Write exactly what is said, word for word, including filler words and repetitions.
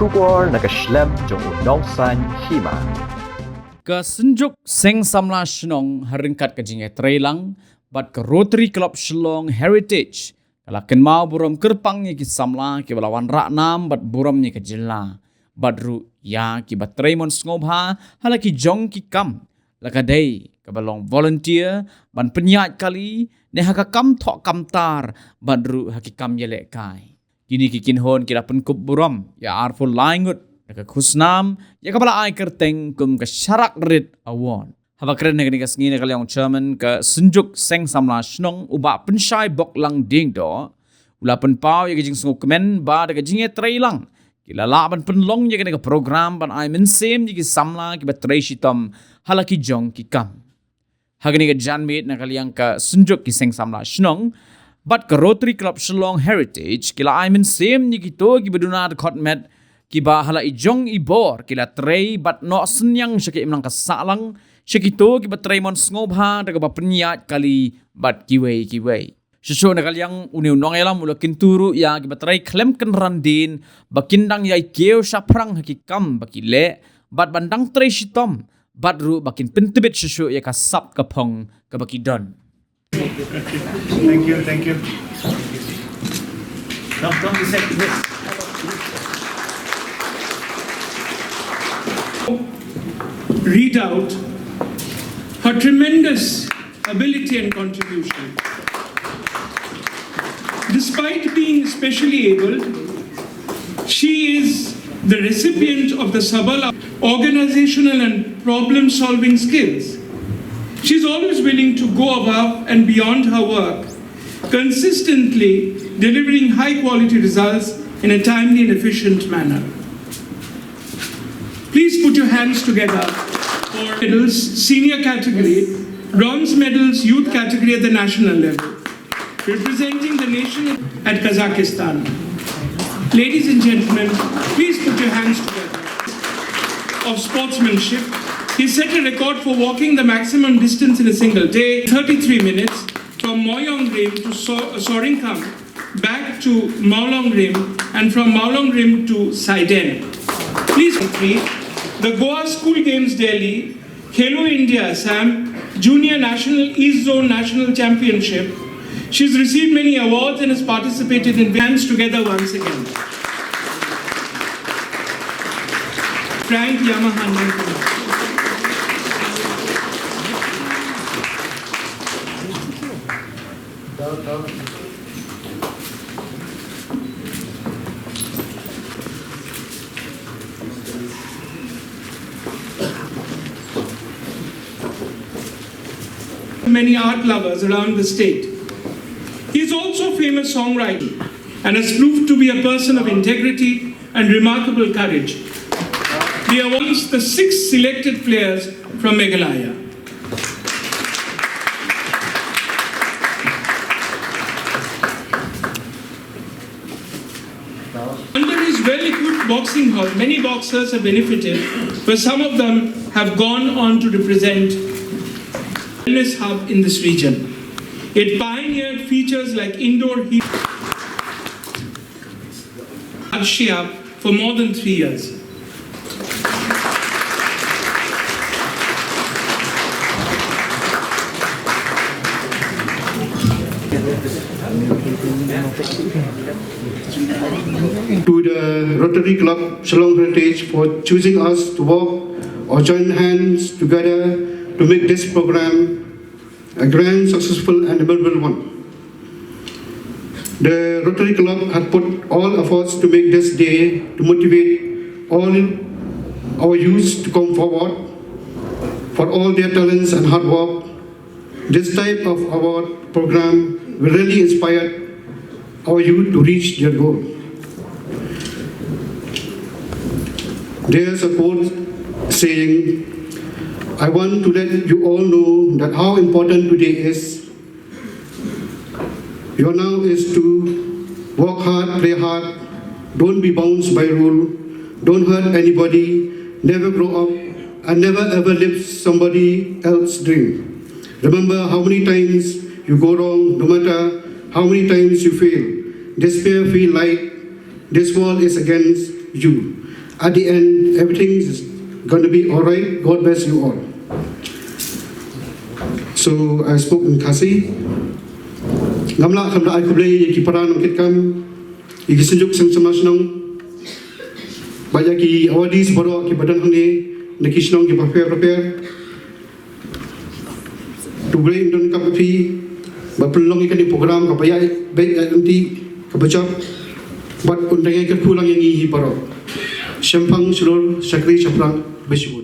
Khubor na ka shlem jong u Nongsaiñ Hima. Ka Synjuk Seng Samla Shnong ha ryngkat ka jingïatreilang bad ka Rotary Club Shillong Heritage ka la kynmaw burom kyrpang ïa ki samla kiba la wanrah nam bad burom ïa ka jylla, bad ruh ïa kiba trei mon sngewbha ha la ki jong ki kam, la ka dei kaba long volunteer ban pynïaid kali, ne ha ka kam thoh kam tar, bad ruh ha ki kam ïalehkai. Kine ki kynhun ki la pynkup burom ïa arphew lai ngut da ka khusnam ïa kaba la ai kyrteng kum ka Sharak Rit Award. Haba kren ha kane ka sngi na ka liang u Chairman ka Synjuk Seng Samla Shnong, u Bah Pynshai Boklang Diengdoh, u la pynpaw ïa ka jingsngewkmen ba da ka jingïatreilang ki la lah ban pynlong ïa kane ka program ban ai mynsiem ïa ki samla kiba trei shitom ha la ki jong ki kam. Ha kane ka janmiet na ka liang ka Synjuk ki Seng Samla Shnong bad ka Rotary Club Shillong Heritage ki la ai mynsiem ïa kito kiba duna dkhot met, kiba ha la i jong i bor ki la trei bad noh synñiang sha ka imlang ka sahlang, sha kito kiba trei mon sngewbha da kaba pynïaid kali bad kiwei kiwei. Shuh shuh na ka liang une u nongïalam u la kyntu ruh ïa kiba trei khlem kynran dien ba kin dang ïai kiew shaphrang ha ki kam ba ki leh, bad ban dang trei shitom, bad ruh ba kin pyntbit shuh shuh ïa ka sap ka phong kaba ki don. Thank you, thank you. Come, come, this side, yes. Read out her tremendous ability and contribution. Despite being specially abled, she is the recipient of the Sabala organizational and problem solving skills. She's always willing to go above and beyond her work, consistently delivering high quality results in a timely and efficient manner. Please put your hands together for medals, senior category, bronze medals, youth category at the national level, representing the nation at Kazakhstan. Ladies and gentlemen, please put your hands together. Of sportsmanship, he set a record for walking the maximum distance in a single day, thirty-three minutes, from Moyong Rim to so- Soringkham, back to Mawlong Rim, and from Mawlong Rim to Saiden. Please meet the Goa School Games Delhi, Khelo India Assam, Junior National East Zone National Championship. She's received many awards and has participated in hands together once again. Frank Yamaha Nankunar. Many art lovers around the state. He is also a famous songwriter and has proved to be a person of integrity and remarkable courage. He awards the six selected players from Meghalaya. Under his well-equipped boxing hall, many boxers have benefited, where some of them have gone on to represent wellness hub in this region. It pioneered features like indoor heat, Akshay for more than three years. To the Rotary Club Shillong Heritage for choosing us to walk or join hands together to make this program a grand, successful and memorable one. The Rotary Club had put all efforts to make this day to motivate all our youths to come forward for all their talents and hard work. This type of award program will really inspire our youth to reach their goal. There's a quote saying, "I want to let you all know that how important today is. Your now is to work hard, play hard, don't be bound by rule, don't hurt anybody, never grow up, and never ever live somebody else's dream. Remember how many times you go wrong, no matter how many times you fail. Despair feel like this world is against you. At the end, everything is going to be all right. God bless you all. So I spoke in Khasi. Ngam lah khlem da ai khublei ïa ki para nongkitkam, ïa ki synjuk seng sema shnong, bad ïa ki awardees baroh kiba don hangne na ki shnong kiba pher bapher. To blei un don kap ïa phi ba pynlong ïa kane program kaba ïai beit ïai lynti kaba jop bad un dang ïai kyrkhu lang ïa ngi hi baroh. Shemphang shlur shakri shaphrang bishwa.